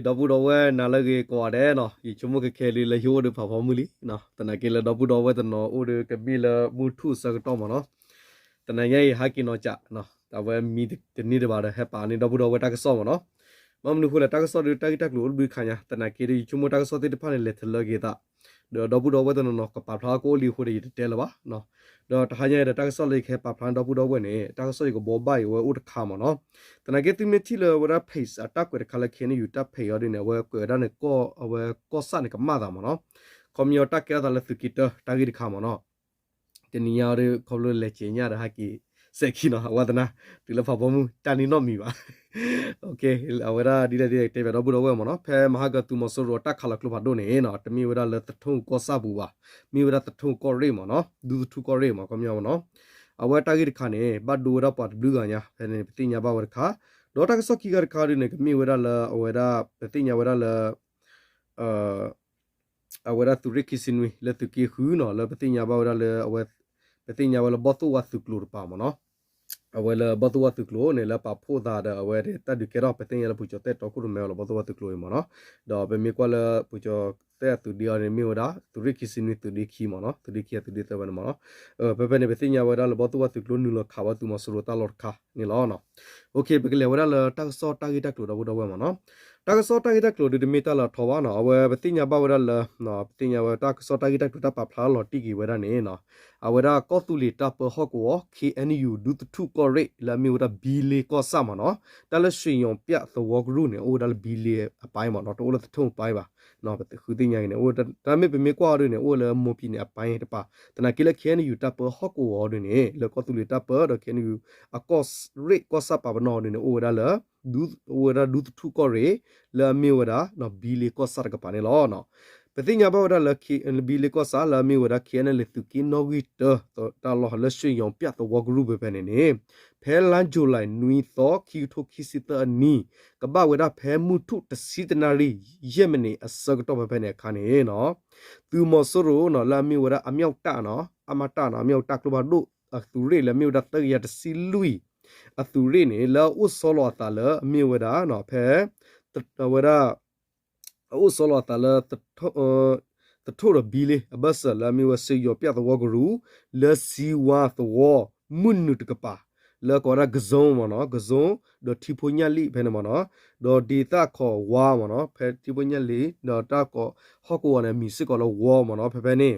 ဒီပုၢ်ဒီဝဲၢ်နၤလၢအဂ့ၤကိးဂၤဒဲးနီၤ, ယဆိကမိၣ်ခဲခဲလံလၢယအိၣ်ဒီးဖးဖီမုၢ်လံ, သနာ်က့လၢဒီပုၢ်ဒီဝဲၢ်တနီၤအိၣ်ဒီးကမ့ၢ်လၢမုၢ်ထူၣ်အဆၢကတီၢ်မ့ၢ်နီၤ, သနာ်က့အံၤဟဲက့ၤနီၤကး, အဝဲမံတန့ၢ်တဘၣ်ဒီး ဟဲပာ်န့ၢ်ဒီပုၢ်ဒီဝဲၢ်တၢ်ကစီၣ်မ့ၢ်နီၤ, ဘၣ်မနုၤအဃိလဲၣ် တၢ်ကစီၣ်ဒီးတၢ်ဂ့ၢ်တၢ်ကျိၤအိၣ်တဘျုးခါညါ, သနာ်က့ဒီးယဆိကမိၣ်တၢ်ကစီၣ်သ့ၣ်တဖၣ်န့ၣ် လဲၤတလၢက့ၤသး ဒီးဒီပုၢ်ဒီဝဲၢ်တနီၤနီၤကပာ်ဖျါကအိၣ်လံအဃိဒီး ယတတဲလၢၤဘၣ်, ဒီးတဟါညါအံၤဒီးတၢ်ကစီၣ်လၢယကဟဲပာ်ဖျါန့ၢ်ဒီပုၢ်ဒီဝဲၢ်န့ၣ် တၢ်ကစီၣ်ယကဘှီဘၣ်အံၤအဝဲအိၣ်တခါမ့ၢ်နီၤ, သနာ်က့သုမ့ၢ်ထံၣ်လၢအဝဲဒၣ် page အတၢ်ကွဲးတခါလၢ ခဲအံၤန့ၣ် ယူၤတၢ်ဖံးအီၤဒ်န့ၣ် အဝဲကွဲးဝဲဒၣ်န့ၣ် အဝဲကီၢ်ဆၣ်န့ၣ် ကမၣ်သးမ့ၢ်နီၤ, ခီပညီတၢ်ကဲထီၣ်သးလၢသုးက့တၢတၢ်ဂ့ၢ်တခါမ့ၢ်နီၤ တနံၤညါဒီး ခီဖျိလဲၤစဲးညၣ်ဒီးဟဲက့ၤ စဲးခံနီၤ အဝဲသနာ် တုၤလၢဖးဖီမုၢ် တၢ်န့ၣ်နီတမံၤဘၣ်, အဝဲဒၣ်ဒ်လဲၣ်ဒ်လဲၣ် တဲဘၣ်ဒီပုၢ်ဒီဝဲၢ်မ့ၢ်နီၤ, ဖဲမဟါကသုးမီၤစိရိၤအတၢ်ခးလီၤကျိဖးဒိၣ်န့ၣ်နီၤ တမ့ၢ်ဝဲဒၣ်လၢသထူၣ်ကီၢ်ဆၣ်ပူၤဘၣ်, မ့ၢ်ဝဲဒၣ်သထူၣ်ကီၢ်ရ့ၣ်မ့ၢ်နီၤ, ဒူသထူၣ်ကီၢ်ရ့ၣ်မ့ၢ် ခီပညီမ့ၢ်နီၤ, အဝဲတၢ်ဂ့ၢ်တခါန့ၣ် ဘၣ်ဒိဝဲဒၣ်ပှၤတဘျုးဂၤညါ ဖဲန့ၣ် ပသ့ၣ်ညါဘၣ်ဝဲတခါ, ဒီးတၢ်ကစီၣ်ခံခါတခါဒ်န့ၣ် ကမ့ၢ်ဝဲဒၣ်လၢအဝဲဒၣ် ပသ့ၣ်ညါဝဲဒၣ်လၢ အဝဲဒၣ်သုးရ့ၣ်ခံဆံနွံ လၢသုးက့ဃုနီၤ လၢပသ့ၣ်ညါဘၣ်ဝဲဒၣ်လၢ ပသ့ၣ်ညါဝဲလၢဘီၣ်သိၣ်ဝါသုးကျိၤတပၤမ့ၢ်နီၤ, အဝဲလၢဘီၣ်သိၣ်ဝါသုးကျိၤန့ၣ် လၢပာ်ဖှိၣ်သးဒီးအဝဲတၢ်ဒုးကဲထီၣ် ပသ့ၣ်ညါလၢပူၤကၠီၤသဲၣ်တီခိၣ်ရိၣ်မဲအီၤလီၤ ဘီၣ်သိၣ်ဝါသုးကျိၤအံၤမ့ၢ်နီၤ, ဒီးပမ့ၢ်ကွၢ်လၢပူၤကၠီၤသဲၣ်အသုးဒ့အီၤန့ၣ် မ့ၢ်ဝဲဒၣ် သုးရ့ၣ်ခံဆံနွံသုးဒ့ခံမ့ၢ်နီၤ, သုးဒ့ခံအသုးဒ့သၢဝဲန့ၣ်မ့ၢ်နီၤ, ဖဲဖဲန့ၣ် ပသ့ၣ်ညါဝဲဒၣ်လၢဘီၣ်သိၣ်ဝါသုးကျိၤနုာ်လီၤခးဝဲသုးမီၤစိရိၤတၢ်လီၢ်တခါန့ၣ်လီၤ. ပကလဲၤဝဲဒၣ်လၢတၢ်ကစီၣ်တၢ်ဂ့ၢ်တၢ်ကျိၤဒီပုၢ်ဒီဝဲၢ်မ့ၢ်နီၤ, တၢ်ကစီၣ်တၢ်ဂ့ၢ်တၢ်ကျိၤဒုးတမ့ၢ်တၢ်လၢအထီဘၣ်နီၤ, အဝဲပသ့ၣ်ညါဘၣ်ဝဲဒၣ်လၢ ပသ့ၣ်ညါဝဲတၢ်ကစီၣ်တၢ်ဂ့ၢ်တၢ်ကျိၤတၢ်ပာ်ဖျါလီၤတံၢ်က့ၤဝဲဒၣ်န့ၣ် အဝဲဒၣ်ကီၢ်သူလ့ၤတၢ်ပၢဟီၣ်ကဝီၤ ခ့ၣ်အဲၣ်ယူၣ် ဒူသထူၣ်ကီၢ်ရ့ၣ် လၢအမ့ၢ်ဝဲဒၣ်ဘံလ့ကီၢ်ဆၣ်မ့ၢ်နီၤ, တၢ်လၢရွှ့ၣ်ညိၤပျၢ်သဝီကရူၢ်န့ၣ် အိၣ်ဝဲဒၣ်လၢဘံလ့အပၤမ့ၢ်နီၤ, တအိၣ်လၢသထူၣ်အပၤဘၣ်, ပဃုသ့ၣ်ညါက့ၤန့ၣ် တၢ်မ့ၢ်ပမ့ၢ်ကွၢ်အီၤဒ်န့ၣ် အိၣ်ဝဲလၢမိၢ်ဖံးန့ၣ်အပၤတပၤ, သနာ်က့လၢ ခ့ၣ်အဲၣ်ယူၣ် တၢ်ပၢဟီၣ်ကဝီၤအီၤဒ်န့ၣ် လၢကီၢ်သူလ့ၤတၢ်ပၢဒီး ခ့ၣ်အဲၣ်ယူၣ် အကီၢ်ရ့ၣ်ကီၢ်ဆၣ်ပာ်ပနီၣ်အီၤဒ်န့ၣ် အိၣ်ဝဲဒၣ်လၢ အိၣ်ဝဲဒၣ်ဒူသထူၣ်ကီၢ်ရ့ၣ် လၢအမ့ၢ်ဝဲဒၣ် ဘံလ့ကီၢ်ဆၣ်တကပၤန့ၣ်လီၤ. ပသ့ၣ်ညါဘၣ်ဝဲဒၣ်လၢ ဘံလ့ကီၢ်ဆၣ် လၢအမ့ၢ်ဝဲဒၣ် ခ့ၣ်အဲၣ်ယူၣ် သုးက့နီၣ်ဂံၢ်တၢ တၢ်လီၢ်လၢ ရွှ့ၣ်ညိၤပျၢ်သဝီကရူၢ်ဖဲဖဲန့ၣ်န့ၣ် ဖဲလါယူၤလံ နွံသီ ခံကထိခံဆံသၢအနံၤ ကဘၣ်ဝဲဒၣ်ဖဲမုၢ်ထူၣ်တဆံတနၣ်ရံၣ် ယဲၢ်မံးနံးအဆၢကတီၢ်ဖဲဖဲန့ၣ်အခါန့ၣ်နီၤ သုးမီၤစိရိၤနီၤ လၢအမ့ၢ်ဝဲဒၣ် အမြောက်တပ်နီၤ အမတနီၤ အမြောက်တပ် ကျိဖးဒိၣ်အသုးရ့ၣ်လၢအမ့ၢ်ဝဲဒၣ် သၢကယၤတဆံလွံၢ် အသုးရ့ၣ်န့ၣ် လၢအအိၣ်ဆီလီၤအသးလၢအမ့ၢ်ဝဲဒၣ် ဖဲ အဝဲဒၣ် အအိၣ်ဆီလီၤအသးလၢ သထူၣ်ဒီးဘံလ့အဘၢၣ်စၢၤ လၢအမ့ၢ်ဝဲ ရွှ့ၣ်ညိၤပျၢ်သဝီကရူၢ် လၢစံဝါသဝီ မုၢ်နုာ်တကပၤ လၢကိးဝဲဒၣ် ကဇိမ့ၢ်နီၤ ကဇိ ဒီးထံဖိညၣ်လံၣ်ဖဲန့ၣ်မ့ၢ်နီၤ ဒီးဒ်တၢ်ခီၣ်ဝါမ့ၢ်နီၤ ဖဲထံဖိညၣ်လံၣ် ဒီးတၢ်ခီၣ်ဟီၣ်ကဝီၤန့ၣ် အမံၤစ့ၢ်ကီးလၢဝီမ့ၢ်နီၤ ဖဲဖဲန့ၣ်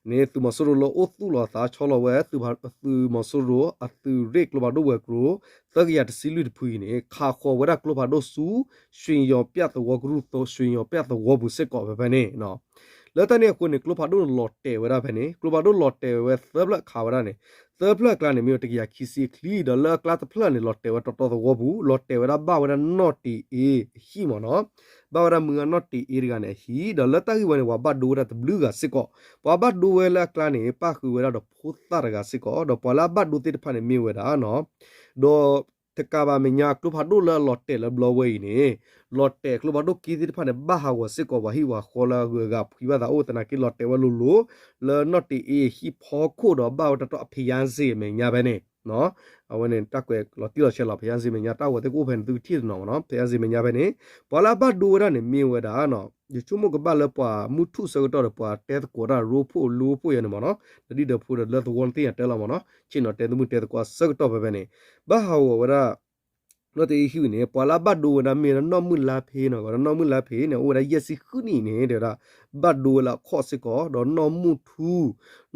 န့ၣ် သုးမီၤစိရိၤလၢအိၣ်သူၣ်လီၤအသးဆီလီၤဝဲ သုးမီၤစိရိၤအသုးရ့ၣ်ကျိဖးဒိၣ်ဝဲၤကျိၤ သၢကယၤတဆံလွံၢ်တဖုအံၤန့ၣ် ခးဃီၤဝဲဒၣ်ကျိဖးဒိၣ်ဆူ ရွှ့ၣ်ညိၤပျၢ်သဝီကရူၢ် ရွှ့ၣ်ညိၤပျၢ်သဝီပူၤစ့ၢ်ကီးဖဲဖဲန့ၣ် လၢတၢ်န့ၣ်အဃိန့ၣ် ကျိဖးဒိၣ်န့ၣ်လီၤတဲာ်ဝဲဒၣ်ဖဲန့ၣ် ကျိဖးဒိၣ်လီၤတဲာ်ဝဲသၢဖျၢၣ်ခးဝဲဒၣ်န့ၣ် သၢဖျၢၣ်အကျါန့ၣ် မ့ၢ်ဝဲတကယၤခံဆံအချံ ဒီးလၢအကျါတဖျၢၣ်န့ၣ် လီၤတဲာ်ဝဲတီတီသဝီပူၤ လီၤတဲာ်ဝဲဒၣ်ဘၣ်ဝဲဒၣ်နီၢ်တ့ၢ်အ့အဟံၣ်မ့ၢ်နီၤ ဘၣ်ဝဲဒၣ်မုၢ်ဂၤနီၢ်တ့ၢ်အ့တဂၤန့ၣ်အဟံၣ် ဒီးလၢတၢ်ဂ့ၢ်ဝဲန့ၣ် ပှၤဘၣ်ဒိဝဲဒၣ်တဘျုးဂၤစ့ၢ်ကီး ပှၤဘၣ်ဒိဝဲလၢအကျါန့ၣ် ပၣ်ဃုာ်ဝဲဒၣ်ဒီးဖိသၣ်တဂၤစ့ၢ်ကီး ဒီးပှၤလၢအဘၣ်ဒိသ့ၣ်တဖၣ်န့ၣ်မ့ၢ်ဝဲဒၣ်နီၤ ဒီးတကးဘၣ်မဲာ်ညါ ကျိဖးဒိၣ်လၢအလီၤတဲာ်လၢဘျီဝဲအံၤန့ၣ် လီၤတဲာ်ကျိဖးဒိၣ်က့သ့ၣ်တဖၣ်န့ၣ် ဘၣ်ဟးဂီၤစ့ၢ်ကီးပှၤဟံၣ်ပှၤဃီလၢအဂုၤအဂၤဖှံဘၣ်သးအိၣ်သနာ်က့ လီၤတဲာ်ဝဲလိၤလိၤ လၢနီၢ်တ့ၢ်အ့ဟံၣ်ဖီခိၣ်ဒီးဘၣ်ဝဲတၢ်တီၢ်အဖံးယါစ့ၢ်အမဲာ်ညါဖဲန့ၣ် အဝဲန့ၣ် တၢ်ကွဲးလီၤတံၢ်လီၤဆဲးလီၤ ဖံးယါစ့ၢ်မဲာ်ညါ တၢ်ဂီၤသ့ၣ်ကအိၣ်ဖဲန့ၣ် သုကထံၣ်တနီၤမ့ၢ်နီၤ ဖံးယါစ့ၢ်မဲာ်ညါဖဲန့ၣ် ပှၤလၢအဘၣ်ဒိဝဲဒၣ်န့ၣ် မ့ၢ်ဝဲဒၣ်နီၤ ယဆိကမိၣ်ကဘၣ်လၢပှၤမုၢ်ထူၣ်ဆၢကတီၢ်ဒီး ပှၤတဲသကိးတၢ်ရိဖှိၣ်လိဖှိၣ်ယါန့ၣ်မ့ၢ်နီၤ ဒီးဒ်ဒီးဖိဒီးလၢသဝီနသ့ၣ်ညါတဲလီၤမ့ၢ်နီၤ ဆ့ၣ်နီၤတဲသမုၢ်တဲသကိးဆၢကတီၢ်ဖဲဖဲန့ၣ် ဘၣ်ဟးဂီၤဝဲဒၣ် နီၢ်တ့ၢ်အ့ဟံၣ်န့ၣ် ပှၤလၢအဘၣ်ဒိဝဲဒၣ်မ့ၢ်ဝဲဒၣ်နီၢ်မုၣ်လါဖ့နီၤ ဒီးနီၢ်မုၣ်လါဖ့န့ၣ် အိၣ်ဝဲဒၣ်ယဲၢ်ဆံဃုနံၣ်န့ၣ် တဲဝဲဒၣ် ဘၣ်ဒိဝဲလၢအခီၣ်စ့ၢ်ကီး ဒီးနီၢ်မုၢ်ထူ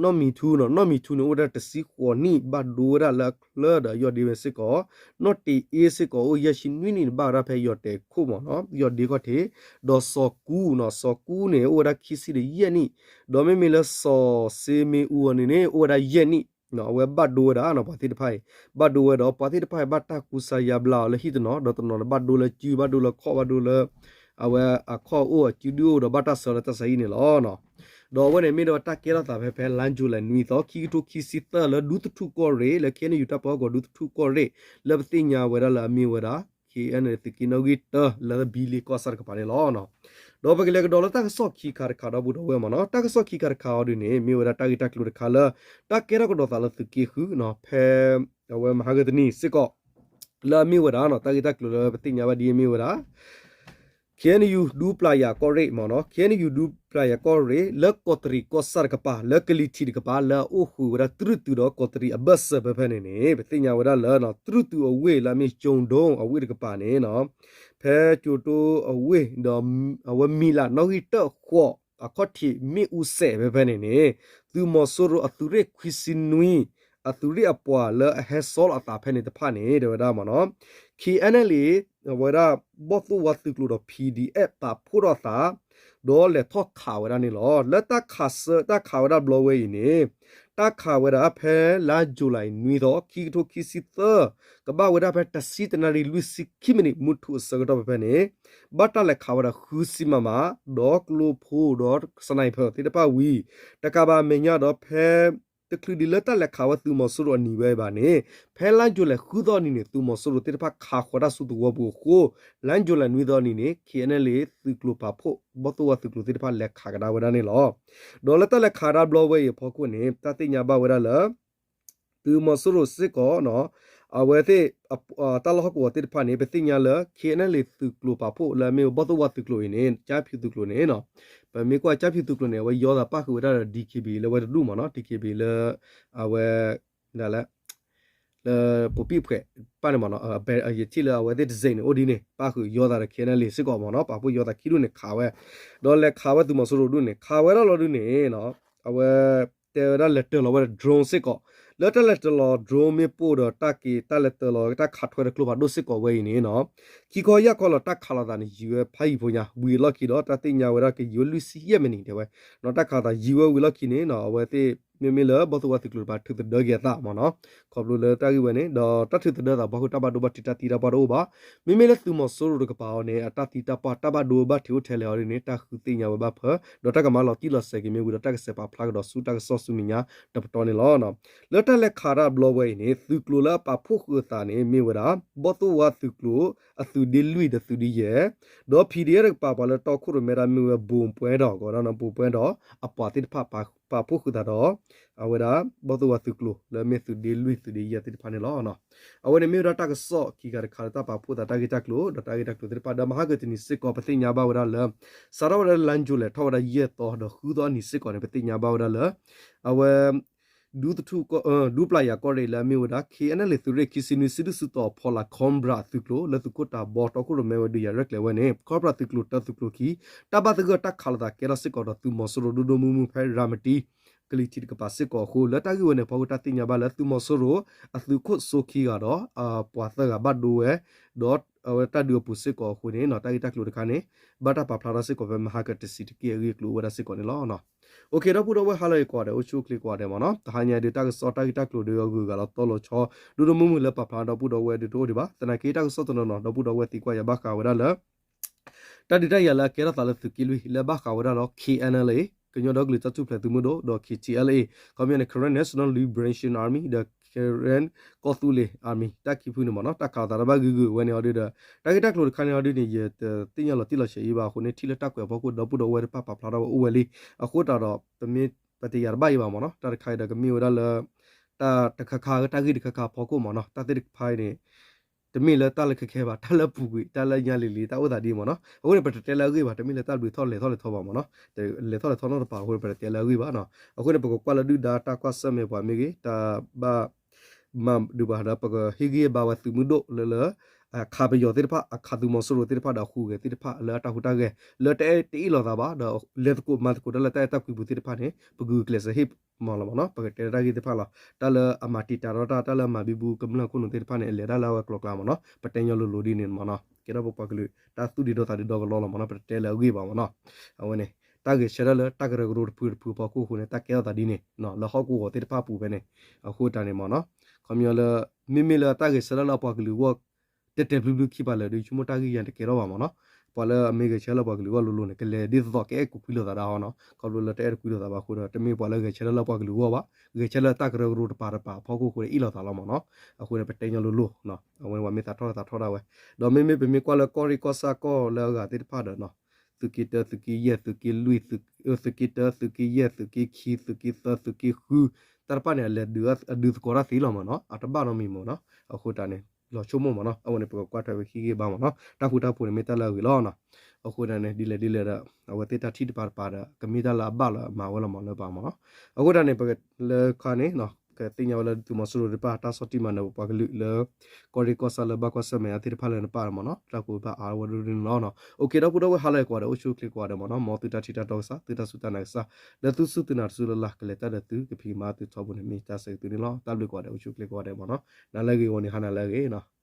နီၢ်မံၤထူနီၤ နီၢ်မံၤထူန့ၣ် အိၣ်ဝဲဒၣ်တဆံဃိးနံၣ် ဘၣ်ဒိဝဲဒၣ်လၢအချၢဒီးယီၢ်ဒ့ဝဲစ့ၢ်ကီး နီၢ်တ့ၢ်အ့စ့ၢ်ကီး အိၣ်ယဲၢ်ဆံနွံနံၣ်န့ၣ် ဘၣ်ဝဲဒၣ်ဖဲယီၢ်တဲာ်ခိၣ်မ့ၢ်နီၤ ယီၢ်ဒ့ခီၣ်ထံး ဒီးစီၤကူနီၤ စီၤကူန့ၣ် အိၣ်ဝဲဒၣ်ခံဆံဒီးယဲၢ်နံၣ် ဒီးမ့မ့ၢ်လၢစီၤစ့မ့အူအီၤန့ၣ်န့ၣ် အိၣ်ဝဲဒၣ်ယဲၢ်နံၣ် အဝဲဘၣ်ဒိဝဲဒၣ်နီၤ ပှၤသ့ၣ်တဖၣ်အံၤ ဘၣ်ဒိဝဲဒီး ပှၤသ့ၣ်တဖၣ်အံၤ ဘၣ်တၢ်ကူစါယါဘျါအီၤလၢဟံၣ်တနီၤ ဒီးတနီၤန့ၣ် ဘၣ်ဒိလၢစု ဘၣ်ဒိလၢခီၣ် ဘၣ်ဒိလၢ အဝဲအခီၣ်အိၣ်အစုဒုအိၣ်ဒီးဘၣ်တၢ်ဆၢလၢတၢ်ဆါဟံၣ်န့ၣ်လီၤ. ဒီးအဝဲန့ၣ်မ့ၢ်ဒၣ်ဝဲတၢ်ကဲထီၣ်သးဖဲဖဲလါယူၤလံနွံသီ ခံကထိခံဆံသၢ လၢဒူသထူၣ်ကီၢ်ရ့ၣ် လၢ ခ့ၣ်အဲၣ်ယူၣ် တၢ်ပၢဟီၣ်ကဝီၤဒူသထူၣ်ကီၢ်ရ့ၣ် လၢပသ့ၣ်ညါဝဲဒၣ်လၢအမ့ၢ်ဝဲဒၣ် ခ့ၣ်အဲၣ်ယူၣ် သုးက့နီၣ်ဂံၢ်တၢ လၢဘံလ့ကီၢ်ဆၣ်တကပၤန့ၣ်လီၤ. ဒီးပကလဲၤကဒီးလၢတၢ်ကစီၣ်ခံခါတခါဒီပုၢ်ဒီဝဲၢ်မ့ၢ်နီၤ တၢ်ကစီၣ်ခံခါတခါအီၤဒ်န့ၣ် မ့ၢ်ဝဲဒၣ်တၢ်ဂ့ၢ်တၢ်ကျိၤတခါလၢ တၢ်ကဲထီၣ်ကဒီးသးလၢသုးက့ဃု ဖဲ အဝဲမဟါကတနံၤစ့ၢ်ကီး လၢအမ့ၢ်ဝဲဒၣ်နီၤ တၢ်ဂ့ၢ်တၢ်ကျိၤလၢပသ့ၣ်ညါဘၣ်ဒ်အမ့ၢ်ဝဲဒၣ် KNU ဒူပျၢ်ယၤကီၢ်ရ့ၣ်မ့ၢ်နီၤ, KNU ဒူပျၢ်ယၤကီၢ်ရ့ၣ် လၢကီးတရံးကီၢ်ဆၣ်တကပၤ လၢကလံၤထံးတကပၤ လၢအအိၣ်ဃုာ်ဝဲဒၣ်တြူၢ်တုၤဒီးကီးတရံးအဘၢၣ်စၢၤဖဲဖဲန့ၣ်န့ၣ် ပသ့ၣ်ညါဝဲဒၣ်လၢ တြူၢ်တုၤအဝ့ၢ်လၢအမ့ၢ်ကၠိဒိအဝ့ၢ်တကပၤန့ၣ်နီၤ, ဖဲကၠိတိအဝ့ၢ်ဒီး အဝဲမံၤလးနီၣ်ဂံၢ်တၢၣ်ဃိး အခီၣ်ထံးမ့ၣ်အူစဲးဖဲဖဲန့ၣ်န့ၣ် သုးမီၤစိရိၤအသုးရ့ၣ်ခွံဆံနွံ အသုးရ့ၣ်အပှၤလၢအဟဲဆီလီၤအသးဖဲန့ၣ်တဖၣ်န့ၣ် တဲဝဲဒၣ်မ့ၢ်နီၤ, KNLA အဝဲဒၣ်ဘီၣ်သိၣ်ဝါသုးကျိၤဒီး PDF ပာ်ဖှိၣ်ထီၣ်အသး ဒီးလဲၤထီၣ်ခးဝဲဒၣ်န့ၣ်လီၤ. လၢတၢ်ခးဆၢ တၢ်ခးဝဲဒၣ်ဘျီဝဲအံၤန့ၣ် တၢ်ခးဝဲဒၣ်ဖဲလါယူၤလံနွံသီ ခံကထိခံဆံသၢ ကဘၣ်ဝဲဒၣ်ဖဲတဆံတနၣ်ရံၣ်လွံၢ်ဆံခံမံးနံး မုၢ်ထူၣ်အဆၢကတီၢ်ဖဲဖဲန့ၣ် ဘၣ်တၢ်လဲၤခးဝဲဒၣ်ဃုဆံ မမ ဒီးကျိဖိဒီး sniper သ့ၣ်တဖၣ်ဝံၤ တကးဘၣ်အမဲာ်ညါဒီးဖဲ တချုးဒံးလၢတၢ်လဲၤခးဝဲသုးမီၤစိရိၤအနံၤဝဲဘၣ်န့ၣ် ဖဲလါယူၤလံဃုသီအနံၤန့ၣ် သုးမီၤစိရိၤသ့ၣ်တဖၣ်ခးဃီၤတၢ်စုသဝီပူၤအဃိ လါယူၤလံနွံသီအနံၤန့ၣ် KNLA သုးကျိၤပာ်ဖှိၣ် ဘီၣ်သိၣ်ဝါသုးကျိၤသ့ၣ်တဖၣ်လဲၤခးကဒါဝဲဒၣ်န့ၣ်လီၤ. ဒီးလၢတၢ်လဲၤခးဒၣ်ဘျီဝဲအံၤအဖီခိၣ်န့ၣ် တၢ်သ့ၣ်ညါဘၣ်ဝဲဒၣ်လၢ သုးမီၤစိရိၤစ့ၢ်ကီး အဝဲသ့ၣ် တၢ်လီၢ်ဟီၣ်ကဝီၤသ့ၣ်တဖၣ်န့ၣ် ပသ့ၣ်ညါလၢ KNLA သုးကျိၤပာ်ဖှိၣ်လၢအမ့ၢ်ဘီၣ်သိၣ်ဝါသုးကျိၤအံၤန့ၣ် ကၠၣ်ဖၠူသုးကျိၤန့ၣ် ပမ့ၢ်ကွၢ်ကၠၣ်ဖၠူသုးကျိၤန့ၣ် အဝဲယီသးပၣ်ဃုာ်ဝဲဒၣ်ဒီး DKB လၢဝဲတဒူၣ်မ့ၢ်နီၤ DKB လၢ အဝဲ ဒ်လဲၣ် လၢပိာ်ပံၣ်ဖှဲးပၣ်န့ၣ်မ့ၢ်နီၤ ယထံၣ်လၢအဝဲသ့ၣ်တစ့န့ၣ် အိၣ်ဒ်န့ၣ် ပၣ်ဃုာ်ယီသးဒီး KNLA စ့ၢ်ကီးမ့ၢ်နီၤ ပာ်ဖှိၣ်ယီသးခံဒူၣ်န့ၣ် ခးဝဲ ဒီးလဲၤခးဝဲသုးမီၤစိရိၤဒူၣ်န့ၣ် ခးဝဲဒၣ်လီၤဒုးန့ၣ် အဝဲ တဲဝဲဒၣ်လဲၤတၢၤလီၤဝဲဒၣ် drone စ့ၢ်ကီး လၢတၢ်လဲၤတၢၤလီၤ drone မ့ၢ်ပိၢ်ဒီးတၢ်က့ၤတၢ်လဲၤတၢၤလီၤ တၢ်ခးထွဲဒီးကျိဖးဒိၣ်စ့ၢ်ကီးဝဲအံၤန့ၣ်နီၤ ခံခီယၢ်ခီလီၤ တၢ်ခးလိာ်သးန့ၣ် ယံာ်ဝဲဖးယံာ်ဖိညါ ဝံၤအလီၢ်ခံဒီး တၢ်သ့ၣ်ညါဝဲဒၣ်ကယံာ်ဝဲလွံၢ်ဆံယဲၢ်မံးနံးတဲဝဲ နီၤတၢ်ခးလိာ်သးယံာ်ဝဲဝံၤအလီၢ်ခံန့ၣ်နီၤ အဝဲသ့ၣ် မ့မ့ၢ်လၢဘီၣ်သိၣ်ဝါသုးကျိၤတကပၤ ထုးသဒၢက့ၤအသးမ့ၢ်နီၤ ခီဖျိလၢတၢ်ဂ့ၢ်ဝဲန့ၣ် ဒီးတၢ်ထုးသဒၢအသးဖီခိၣ် တၢ်ဘၣ်ဒိဘၣ်ထံးတၢ်သံတၢ်ပှၢ်တအိၣ်ဘၣ် မ့မ့ၢ်လၢသုးမီၤစိရိၤတကပၤအံၤန့ၣ် အတၢ်သံတၢ်ပှၢ်တၢ်ဘၣ်ဒိဘၣ်ထံးအိၣ်ထဲလဲၣ်အီၤဒ်န့ၣ် တၢ်ဃုသ့ၣ်ညါဝဲဘၣ်ဖၢ ဒီးတၢ်ကမၤလီၤတံၢ်လီၤဆဲးက့ၤမ့ၢ်ဝံၤဒီး တၢ်ကဆဲးပာ်ဖျါကဒီးဆူတၢ်ကစီၣ်ဆူမဲာ်ညါတပတီၢ်န့ၣ်လီၤ. လၢတၢ်လဲၤခးတၢ်ဘျီဝဲအံၤန့ၣ် သုးကျိၤလၢအပာ်ဖှိၣ်ဃုာ်အသးန့ၣ် မ့ၢ်ဝဲဒၣ် ဘီၣ်သိၣ်ဝါသုးကျိၤ အသုးဒ့လွံၢ်ဒီးသုးဒ့ယဲၢ် ဒီး PDF တကပၤပှၤလၢတီခိၣ်ရိၣ်မဲတၢ်မ့ၢ်ဝဲ ဘိၣ်ပှဲၤဒီး ကီးဒၣ်နီၤ ဘိၣ်ပှဲၤဒီး အပှၤသ့ၣ်တဖၣ် ပာ်ဖှိၣ်ဃုာ်သးဒီး အဝဲဒၣ် ဘီၣ်သိၣ်ဝါသုးကျိၤ လၢအမ့ၢ်သုးဒ့လွံၢ်သုးဒ့ယဲၢ်သ့ၣ်တဖၣ်န့ၣ်လီၤ. အဝဲန့ၣ်မ့ၢ်ဝဲဒၣ်တၢ်ကစီၣ်ခံခါတခါလၢတၢ်ပာ်ဖှိၣ်သးတၢ်ဂ့ၢ်တၢ်ကျိၤ ဒီးတၢ်ဂ့ၢ်တၢ်ကျိၤသ့ၣ်တဖၣ် ဒီးမဟါကတနံၤစ့ၢ်ကီး ပသ့ၣ်ညါဘၣ်ဝဲဒၣ်လၢ စးထီၣ်ဝဲဒၣ်လါယူၤလံထီၣ်ဝဲဒၣ်ယဲၢ်သီ ဒီးဃုသီအနံၤစ့ၢ်ကီးန့ၣ် ပသ့ၣ်ညါဘၣ်ဝဲဒၣ်လၢ အဝဲ ဒူ ဒူပျၢ်ယၤကီၢ်ရ့ၣ်လၢအမ့ၢ်ဝဲဒၣ် KNLA သုးရ့ၣ်ခံဆံနွံ စုဒုၣ်စုတီၤအဖီလာ် Cobra သုးကျိၤ လၢသုးခိၣ်တၢ်ဘီတီခိၣ်ရိၣ်မဲဝဲဒုးယၤရဲၣ်ကျဲၤဝဲန့ၣ် Cobra သုးကျိၤတၢသုးကျိၤခံ တၢ်ဘၣ်သဂၢၢ်တၢ်ခးလိာ်သးကဲထီၣ်စ့ၢ်ကီးဒီးသုးမီၤစိရိၤဒိၣ်ဒိၣ်မုၢ်မုၢ်ဖဲရၤမတံ ကလံၤထံးတကပၤစ့ၢ်ကီးအဃိ လၢတၢ်ဂ့ၢ်ဝဲန့ၣ်အဖီခိၣ် တၢ်သ့ၣ်ညါဘၣ်လၢသုးမီၤစိရိၤအသုးခိၣ်စိခံဂၤဒီး အပှၤသၢဂၤဘၣ်ဒိဝဲ ဒီးအဝဲတၢ်ဒုးအပူၤစ့ၢ်ကီးအဃိန့ၣ် တၢ်ဂ့ၢ်တၢ်ကျိၤတခါန့ၣ် ဘၣ်တၢ်ပာ်ဖျါထီၣ်စ့ၢ်ကီးဖဲမဟါကတဆံးတက့ၢ်အဂ့ၢ်အကျိၤအိၣ်ဝဲဒၣ်စ့ၢ်ကီးန့ၣ်လီၤ. အိၣ်ခ့ ဒီပုၢ်ဒီဝဲၢ်ဟါလၢအဂ့ၤကိးဂၤဒဲး အိၣ်ဆူၣ်အိၣ်ချ့ကိးဂၤဒဲးမ့ၢ်နီၤ တဟါညါဒုးတၢ်ကစီၣ်တၢ်ဂ့ၢ်တၢ်ကျိၤဒုးအဂုၤအဂၤလီၤတီလီၤဆီ ဒိၣ်ဒိၣ်မုၢ်မုၢ်လၢပာ်ဖျါဒီပုၢ်ဒီဝဲၢ်ဒုးတအိၣ်ဒံးဘၣ် သနာ်က့တၢ်ကစီၣ်တနီၤနီၤ ဒီပုၢ်ဒီဝဲၢ်သံကွၢ်ယၤဘၣ်ဃးဝဲဒၣ်လၢ တၢ်ဒုးတၢ်ယၤလၢအကဲထီၣ်သးလၢသုးက့လွံၢ် လၢဘၣ်ဃးဝဲဒၣ်ဒီး KNLA ကညီဒီကလုာ်တၢ်ထူၣ်ဖျဲးသုးမုၢ်ဒိၣ် ဒီး KTLA ခီပညီန့ၣ် Karen National Liberation Army ဒီး Karen ကီၢ်သူလ့ၤ Army တၢ်ခံဖုန့ၣ်မ့ၢ်နီၤ တၢ်ခးလိာ်သးတၢ်ဘၣ်ဂ့ၤဂ့ၤဝဲန့ၣ်အီၤဒုးဒီး တၢ်ဂ့ၢ်တၢ်ကျိၤတခါန့ၣ်အီၤဒုးန့ၣ် ယတသ့ၣ်ညါလီၤတံၢ်လီၤဆဲးအံၤဘၣ်အဃိန့ၣ် ထံၣ်လၢတၢ်ကွဲးအဖီခိၣ် ဒီပုၢ်ဒီဝဲၢ်တဖၣ်ပာ်ဖျါထီၣ်ဝဲအိၣ်ဝဲလံ အဃိသတးဒီး ပမ့ၢ်ပတယာ်တဘၣ်အံၤဘၣ်မ့ၢ်နီၤ တၢ်တခါအံၤဒီးကမ့ၢ်ဝဲဒၣ်လၢ တၢ်တခါခါ တၢ်ဂ့ၢ်တခါခါအဖီခိၣ်မ့ၢ်နီၤ တၢ်သ့ၣ်တဖၣ်အံၤန့ၣ် တမ့ၢ်လၢတၢ်လၢခဲခဲဘၣ် တၢ်လၢပူၤကွံာ် တၢ်လၢညါလံၤလံၤ တၢ်အိၣ်သးဒ်မ့ၢ်နီၤ အဃိန့ၣ် ပတတဲလၢအဂ့ၢ်ဘၣ် တမ့ၢ်လၢတၢ်ဘျုးထီၣ်လဲၤထီၣ်လဲၤထီဘၣ်မ့ၢ်နီၤ လဲၤထီၣ်လဲၤထီနီတပၤအဃိန့ၣ် ပတတဲလၢအဂ့ၢ်ဘၣ်နီၤ အဃိန့ၣ် ပကကွၢ်လၢဒုၣ်ဒါတၢ်ကွၢ်ဆၢၣ်မဲာ်ပှၤမ့ၢ်ဂ့ၤ တၢ်ဘၣ် မၤဒုးပှၤဒီး ပကဟ့ၣ်ဂံၢ်ဘါဝဲသုးမုၢ်ဒိၣ်လၢလၢ အခးပယီၤသ့ၣ်တဖၣ် အခးသုးမီၤစိရိၤသ့ၣ်တဖၣ်ဒီး ဃုဂဲၤသ့ၣ်တဖၣ်လၢအတၢ်ဟူးတၢ်ဂဲၤ လၢတအဲၣ်တအ့ၣ်လိာ်သးဘၣ် ဒီးလဲၤသကိးမၤသကိးတၢ်လၢတၢ်အဲၣ်တၢ်ကွံပူၤသ့ၣ်တဖၣ်န့ၣ် ပဂုာ်ကျဲးစၢးဟ့ၣ်မၤလီၤမ့ၢ်နီၤ ပကတဲတၢ်ဂ့ၢ်သ့ၣ်တဖၣ်လီၤ တၢ်လၢအမၤတံာ်တာ်ထီၣ်တၢ် တၢ်လၢအမၤဘံဘူကမျၢၢ်ခိၣ်နူာ်သ့ၣ်တဖၣ်န့ၣ် အလဲၤတၢ်လၢအဝဲကျိၤကျါမ့ၢ်နီၤ ပတဲညီလိၤလိၤဒ်န့ၣ်မ့ၢ်နီၤ ကဲထီၣ်ပပှၤကလုာ် တၢ်သူၣ်ဒံးဒီသးဒံးဒီကလီလီၤမ့ၢ်နီၤ ပတတဲလၢအဂ့ၢ်ဘၣ်မ့ၢ်နီၤ အဝဲန့ၣ် တၢ်ဂဲၤဆၢထၢၣ်လၢတၢ်ကရၢကရိတဖုတဖုအဖီခိၣ်အဃိန့ၣ် တၢ်ကဲထီၣ်သးဒ်န့ၣ် လၢဟီၣ်ကဝီၤသ့ၣ်တဖၣ်အပူၤဖဲန့ၣ် အဃိတၢ်န့ၣ်မ့ၢ်နီၤ ခီပညီလၢ မ့မ့ၢ်လၢတၢ်ဂဲၤဆၢထၢၣ်လၢအပှၤကလုာ်အဂီၢ် တဲာ်တဲာ်ဖျုးဖျုးခံပၤလၢာ်ဒီး ဆိကမိၣ်တၢ်ဂ့ၢ်ယၤတကဲထီၣ်ဘၣ်မ့ၢ်နီၤ ပှၤလၢအမ့ၢ်ဂဲၤဆၢထၢၣ်လၢပှၤကလုာ်အဂီၢ်လိၤလိၤန့ၣ် ကလဲၤဒ်သိးသိးကအဲၣ်ကူကွံလိာ်သးဒၣ်ဟီနီၤ ခီဖျိလၢတအဲၣ်တကွံလိာ်သးဘၣ်အဃိဒီး တမ့ၢ်ပှၤလၢဂဲၤဆၢထၢၣ်လၢပှၤကလုာ်အဂီၢ်ဘၣ် ဂဲၤဆၢထၢၣ်လၢတၢ်ကရၢကရိတပၤတပၤအဖီခိၣ်အဃိန့ၣ် အ့ၣ်လိာ်သးလီၤမ့ၢ်နီၤ အဃိန့ၣ် ပတဲညီလိၤလိၤ အဝဲန့ၣ်ပှၤမ့ၢ်သးထီၣ်သးထီၣ်ဒၣ်ဝဲ ဒီးမ့မ့ၢ်ပမ့ၢ်ကွၢ်လၢကီၢ်ရ့ၣ်ကီၢ်ဆၣ်ကီၢ်လၢအဂၤသ့ၣ်တဖၣ်ဒီး သုးက့တၢ သုးက့ယဲၢ် သုးက့လွံၢ် သုးက့တၢ သုးက့ယဲၢ် သုးက့ခံ သုးက့သၢ သုးက့ဃု တၢ်တဖၣ်န့ၣ် အလဲၤဒုးသကိးတၢ်သ့လီၤမ့ၢ်နီၤ အတဘၣ်နီတမံၤမ့ၢ်နီၤ အဃိတၢ်န့ၣ် လီၤဆိကမိၣ်မ့ၢ်နီၤ. အဝဲန့ၣ် ပကကွၢ်ထွဲဝဲခံဂ့ၢ်ဘၣ်မ့ၢ်နီၤ. တၢ်ဃူတၢ်ဖိးန့ၣ်မ့ၢ်တၢ်လၢအဂ့ၤလီၤနီၤ. အဃိဒၣ်န့ၣ် ဒ်လဲၣ်ဒ်လဲၣ်ဒီး အဝဲသ့ၣ်တၢ်ထံၣ်တပၤတပၤဒီး ကမ့ၢ်တၢ်လၢအဘၣ်လီၤအမၤဝဲလီၤမ့ၢ်လၢပှၤမ့ၢ်နီၤ. အဃိဒၣ်န့ၣ် ပကလၢခါန့ၣ် ကသ့ၣ်ညါဝဲလၢသုးမီၤစိရိၤသ့ၣ်တဖၣ် တၢ်ဆီၣ်တံၢ်မၤနၢၤပပှၤကလုာ်လၢ ကီၢ်ရ့ၣ်ကီၢ်ဆၣ်လၢဘၣ်ကွၢ်ဆၢၣ်မဲာ်ညါသ့ၣ်တဖၣ်လၢနပၢ်လီၤမ့ၢ်နီၤ. တၢ်ကီဘၣ်အါဝဲဒိၣ်ဒိၣ်န့ၣ်လီၤနီၤ. အိၣ်ခ့ ဒီပုၢ်ဒီဝဲၢ်ဟါလၢအဂ့ၤကိးဂၤဒဲး အိၣ်ဆူၣ်အိၣ်ချ့ကိးဂၤဒဲးမ့ၢ်နီၤ. မ်သုတၢ်ထံၣ်တၢ်တီကစၢ် သုတၢ်စူၢ်တၢ်နာ်ကစၢ် လၢသုစူၢ်သုနာ်တစူၢ်လၢ်လၢ် ကလဲၤတၢ်ဒီးသု ကဖံးကမၤသုထီဘိန့ၣ် မ့ၢ်တၢ်ဆၢဂ့ၤသုန့ၣ်လီၤ. တၢ်ဘျုးကိးဂၤဒဲး အိၣ်ဆူၣ်အိၣ်ချ့ကိးဂၤဒဲးမ့ၢ်နီၤ. နၤလၢအဂ့ၤ ဂီၤနံၤဟါနၤလၢအဂ့ၤနီၤ.